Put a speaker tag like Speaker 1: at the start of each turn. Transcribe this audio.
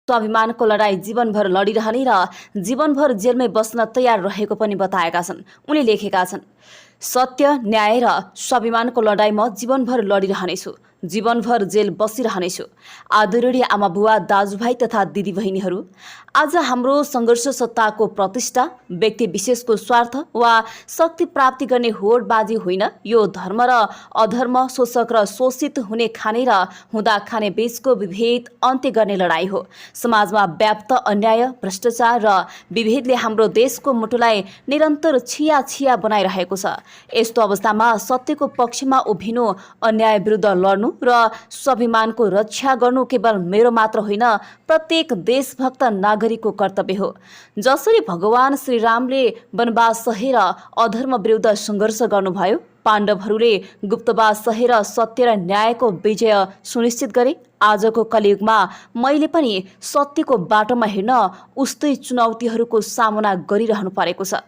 Speaker 1: स्वाभिमानको लडाई जीवनभर लडिरहने र जीवनभर जेलमै बस्न तयार रहेको पनि बताएका छन्। उनले लेखेका छन्, सत्य, न्याय र स्वाभिमानको लडाई म जीवनभर लडिरहनेछु, जीवनभर जेल बसिरहनेछु। आदरणीय आमा बुवा, दाजुभाइ तथा दिदीबहिनीहरू, आज हाम्रो सङ्घर्ष सत्ताको प्रतिष्ठा, व्यक्ति विशेषको स्वार्थ वा शक्ति प्राप्ति गर्ने होडबाजी होइन। यो धर्म र अधर्म, शोषक र शोषित हुने खाने र हुँदा खाने बीचको विभेद अन्त्य गर्ने लडाई हो। समाजमा व्याप्त अन्याय, भ्रष्टाचार र विभेदले हाम्रो देशको मुटुलाई निरन्तर छिया बनाइरहेको छ। यस्तो अवस्थामा सत्यको पक्षमा उभिनु, अन्याय विरुद्ध लड्नु र स्वाभिमानको रक्षा गर्नु केवल मेरो मात्र होइन, प्रत्येक देशभक्त नागरिकको कर्तव्य हो। जसरी भगवान श्रीरामले वनवास सहेर अधर्म विरुद्ध सङ्घर्ष गर्नुभयो, पाण्डवहरूले गुप्तवास सहेर सत्य र न्यायको विजय सुनिश्चित गरे, आजको कलियुगमा मैले पनि सत्यको बाटोमा हिँड्न उस्तै चुनौतीहरूको सामना गरिरहनु परेको छ।